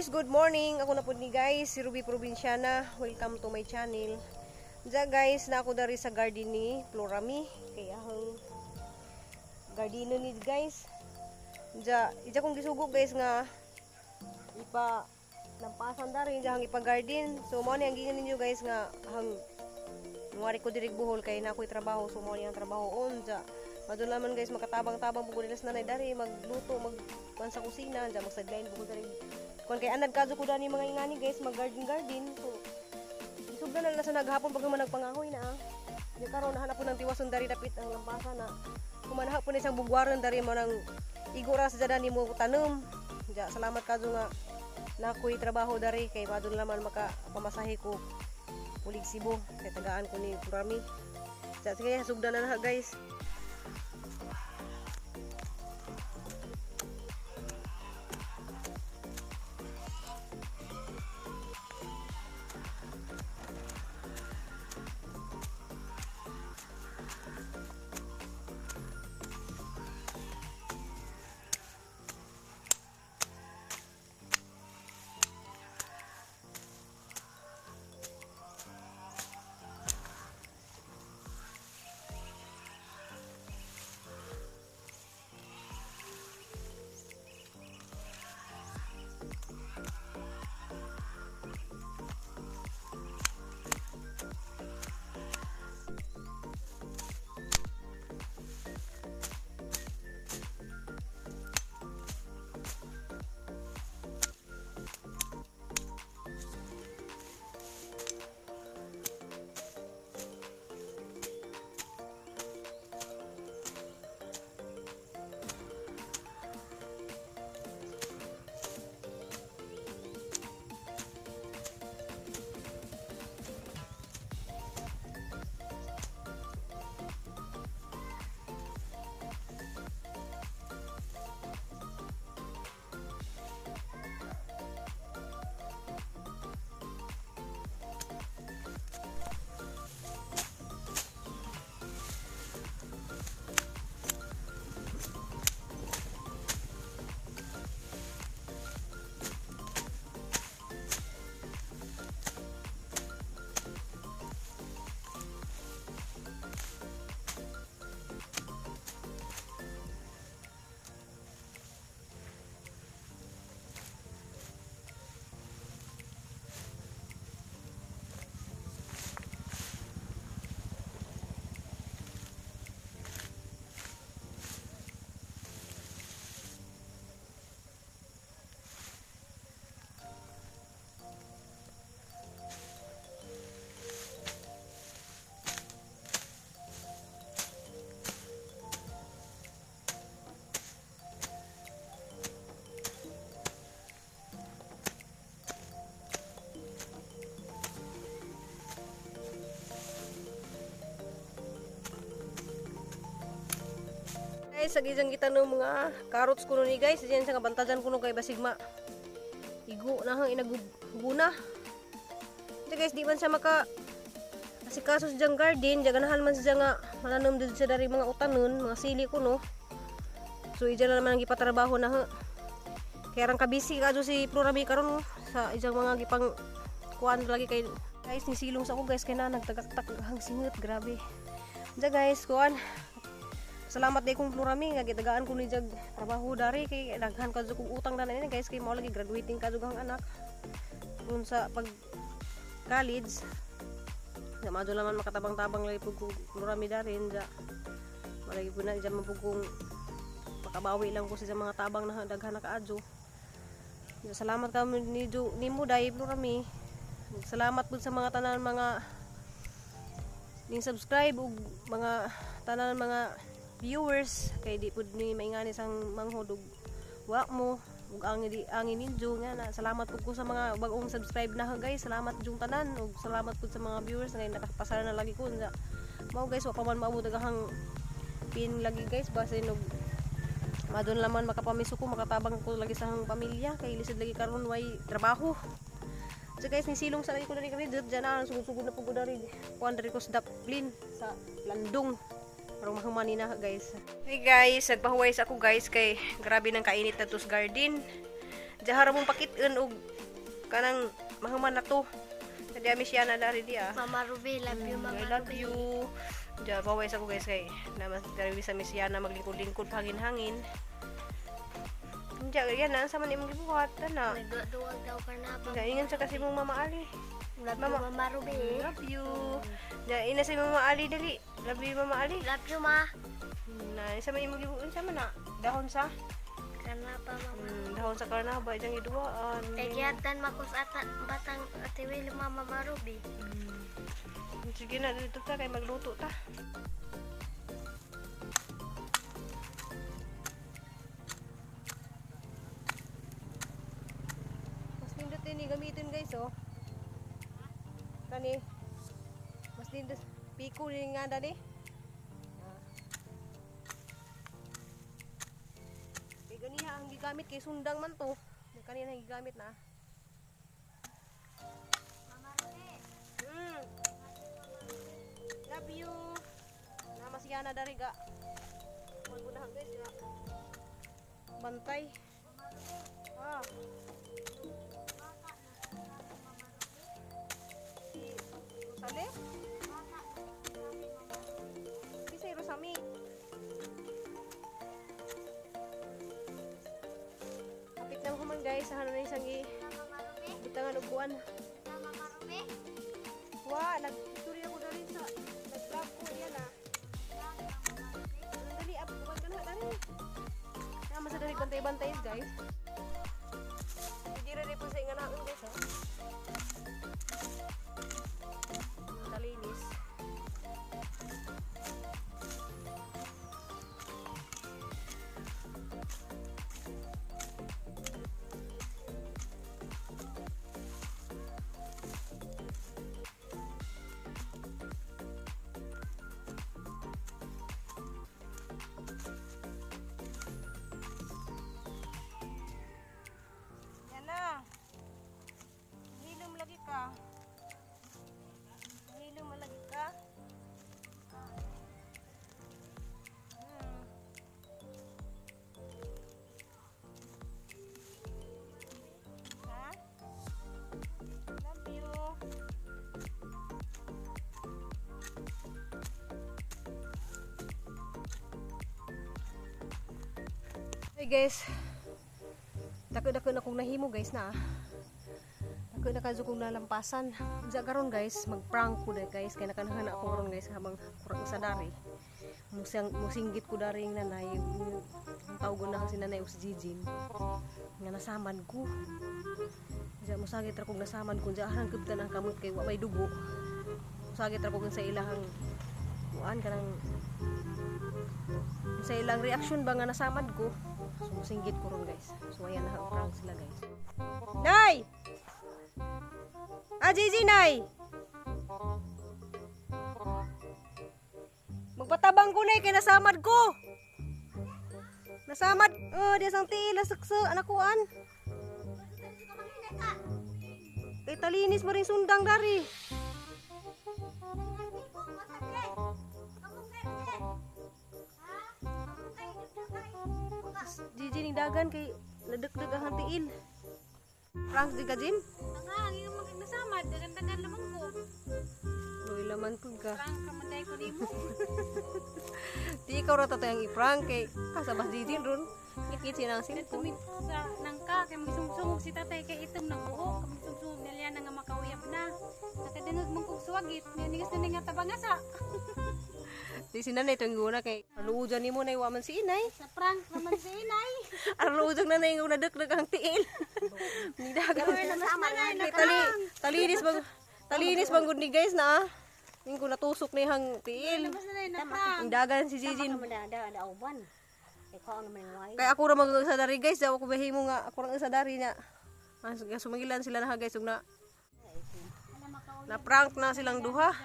Guys, good morning. Ako na po ni guys, si Ruby Provinciana. Welcome to my channel. Diya guys, na ako dari sa garden ni Florami. Kaya ang gardino ni guys. Diya, ija kong gisugo guys nga ipa lampasan dari diya hang ipa garden. So mo ni ang gingan ninyo guys nga hang nwari ko diri buhol kay na ako'y trabaho. So mo ni ang trabaho on diya. Madun naman guys, makatabang-tabang po nila sa nanay dari, magluto, magkuhan sa kusina, diya magsideline po dari. Kuan kay anad kadto ko dani mga ingani guys, mag garden garden. So isugda na lang sa naghapon pag naman nagpangahoy na. Diya karon nahanap po ng tiwason dari dapit ang lampasan na. Kumanaha po na isang bugwaron dari mo nang igo ra sa dani mo tanom. Diya salamat kadto nga na ako'y trabaho dari kay madun naman maka pamasahe ko pulig Cebu kay tagaan ko ni Florami. Diya sige, sugda na na guys. Guys, sa gizang kita ng mga carrots kuno ni guys, diyan sa kabantajan kuno kay basigma. Igo na hang inaguguna. Di guys, di man siya maka asikaso sa diyang garden, diya ganahan man siya nga mananom dito siya dari mga utanon, mga sili kuno. So ija na naman ang gipatrabaho na ha. Kaya rang kabisi kadto si Florami karon sa ijang mga gipang kuan lagi kay guys ni silong sa ako guys kay na nagtagaktak hang singot grabe. Diya guys, kuan. Salamat day kong Florami nga gitagaan ko ni jag trabaho dari kay daghan ka kong utang na ni guys kay mao lagi graduating ka ang anak kun sa pag college. Ya mado naman makatabang-tabang lagi pud kong Florami dari ja. Malagi pud na diyan man pud kong makabawi lang ko sa mga tabang na daghan na kaadyo. Ja, salamat kami ni nimo day Florami. Salamat pud sa mga tanan mga ning subscribe ug mga tanan mga viewers kay di pud ni maingani sang manghod ug wa mo ug ang di angin ninyo nga na. Salamat pud ko sa mga bag-ong subscribe na guys. Salamat jung tanan ug salamat pud sa mga viewers nga nakapasara na lagi ko. Mao guys, wa pa man maabot ang pin lagi guys basin og madon laman makapamiso ko makatabang ko lagi sa hang pamilya kay lisod lagi karon way trabaho. So guys, ni silong sa lagi ko diri kani diyan na sugod-sugod na pud ko diri. Kuan diri ko sa Daplin sa Landong. Parang mahumani na guys. Hey guys, nagpahuway sa ako guys kay grabe nang kainit na tos garden. Jahara mong pakitin og Kanang mahuman na to. Kaya mi siya na dari di ah. Mama Ruby, love you, Mama I love Ruby. you. Diya, baway sa ko guys kay naman dari sa Misyana maglingkod-lingkod hangin-hangin. Diya, yan na, sa man imong gibuhat ana. Nagduwag daw ka na ba? Diya, ingan sa kasi mong Mama Ali. Love you, Mama. Mama Ruby. Love you. Diya, ina sa imong Mama Ali dali. Love you, Mama Ali. Love you, Ma. Na, sa man imong gibuhat sa man na. Dahon sa Kanapa, Mama. Dahon sa karnaba diyang iduaan. Kay gihatan makus ata batang Ate Willie, Mama Ruby. Sige na dito ta kay magluto ta. Mas nindot ini gamitin guys oh. Kani. Mas nindot piko ni nga dani. Ah. Kay ganiha ang gigamit kay sundang man to. Kanina ang gigamit na. Mama Ruby. Love you. Nama si Yana dari ga. Huwag ko na guys. Ya. Bantay. Ah. Si Rosale? Bisa Rosami. Kapit na human guys. Sa na isang i. Mama Ruby. Butangan og kuan. Mama Ruby. Wa, nag-istorya ko dali sa nag-vlog ko yan ah. Dali, up, kuwan ka na, dali. Nama sa dali bantay-bantay guys. Hindi rin po sa ingan namin guys ah. Talinis. Yan na. Hilom lagi ka. Hilom lagi ka. Ha? Love you. Hey guys, dako-dako na kong nahimo guys na. Dako na kadto kong nalampasan. Unsa karon guys, mag-prank ko dahil guys kay nakanahan ako karon guys habang kurang sa dari. Musang musinggit ko dari yung nanay, yung tawgon na si nanay o si Jijin. Nga nasamad ko. Unsa mosagit ra kong nasamad ko, unsa arang kabtan ang kamot kay wa may dugo. Mosagit ra ko sa ilahang kuan kanang sa ilang reaction ba nga nasamad ko. So, musinggit ko ron guys. So, ayan na prank sila guys. Nay! Ah, JJ, Nay! Magpatabang ko, Nay, kay nasamad ko! Nasamad! Oh, di sang tiil, nasaksa, anakuan. Kay talinis mo rin sundang dari. JJ, ning dagan kay nadagdag ang tiil. Prank di ka, Jin? Ang yung magnasamad, dagan-dagan lamang ko. Uy, laman ko ka. Prank ka man dahil ko nimo. Di ikaw ra tatay ang i-prank kay kasabas di din ron. Ngit-ngit siya ng Tumit cellphone. sa nangka, kay magisungsungog si tatay kay itom ng buhok. Kay magisungsungog nila na nga makauyab na. Nakadungog mong kog suwagit, niningas na nga tabangasa. Di si nanay itong guna kay aluujan nimo na iwaman si inay. Sa prank naman si inay. Aluujan na na yung nadagdag ang tiil. Ni dagan. Kay tali talinis bang talinis bang gud ni guys na. Ah. Yung ko natusok ni hang tiil. Mas na na prank. Ang dagan si Jijin. Uban. Ikaw ang naman way. Kay ako ra mag sa dari guys, daw ako bahimo nga ako ra sa dari niya. Mas sumangilan sila na ha guys ug na na prank na silang duha.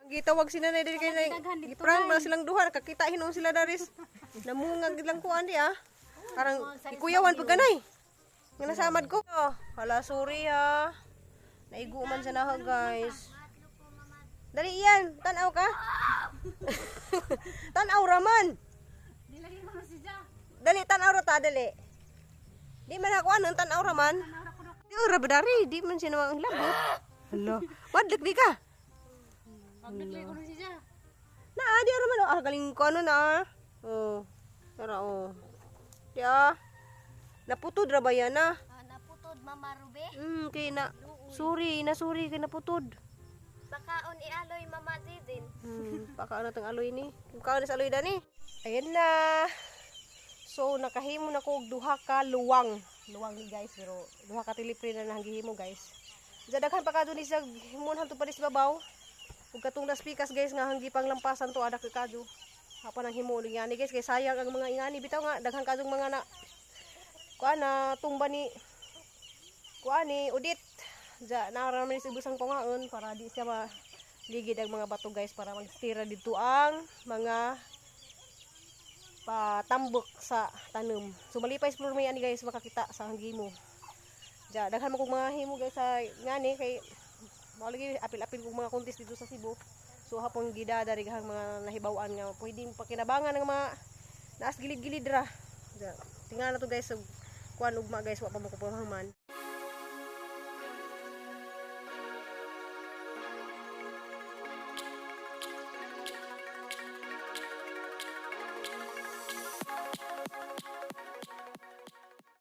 Ang gitawag sila na diri kay na prank na silang duha nakakita hinuon sila daris. Namungag lang ko andi ah. Karang ikuyawan pag ganay. Nga nasamad ko. Oh, hala sorry ha. Naigo man sa naha guys. Dali iyan, tan-aw ka. Tan-aw raman. Di lagi mo si Ja. Dali tan-aw ra ta dali. Di man ako anong tan-aw ra man. Tanaw ra ko. Di ora ba dari, di man siya nawang hilabot. Hala, wadlak di ka. Magnaglay ko na siya. Na, di ora man. Ah, galing ko ano na. Oh. Tara oh. Di ah. Naputod ra ba yan ah? Ah, naputod, Mama Rube. Kay na. Sorry, na sorry kay naputod. Bakaon ialoy, Mama Didin. Baka ano tong aloy ni. Kaon sa aloy dani. Ayan na. So nakahimo na ko og duha ka luwang. Luwang ni guys, pero duha ka tilipre na nang gihimo, guys. Diya daghan pa kadto ni sa himon hanto pa ni sa babaw. Ug katong das pikas, guys, nga hanggi pang lampasan to adak kadto. Hapa nang himo ni ngani, guys, kay sayang ang mga ingani bitaw nga daghan kadtong mga na kuan na tumba ni kuan ni Udit. Diya naara man ni sa ibusang pangaon para di siya ma ligid ang mga bato, guys, para magstira dito ang mga patambok sa tanom. So malipay sa may ani, guys, makakita sa hanggimo. Diya daghan mo kong mga himo, guys, sa ngani kay mao lagi apil-apil kong mga kuntis dito sa Cebu. So hapon gida dari gahang mga nahibaw-an nga pwedeng pakinabangan ng mga naas gilid-gilid ra. Diya tingnan na to, guys, og kuan ugma, guys, wa pa mo kupuhaman.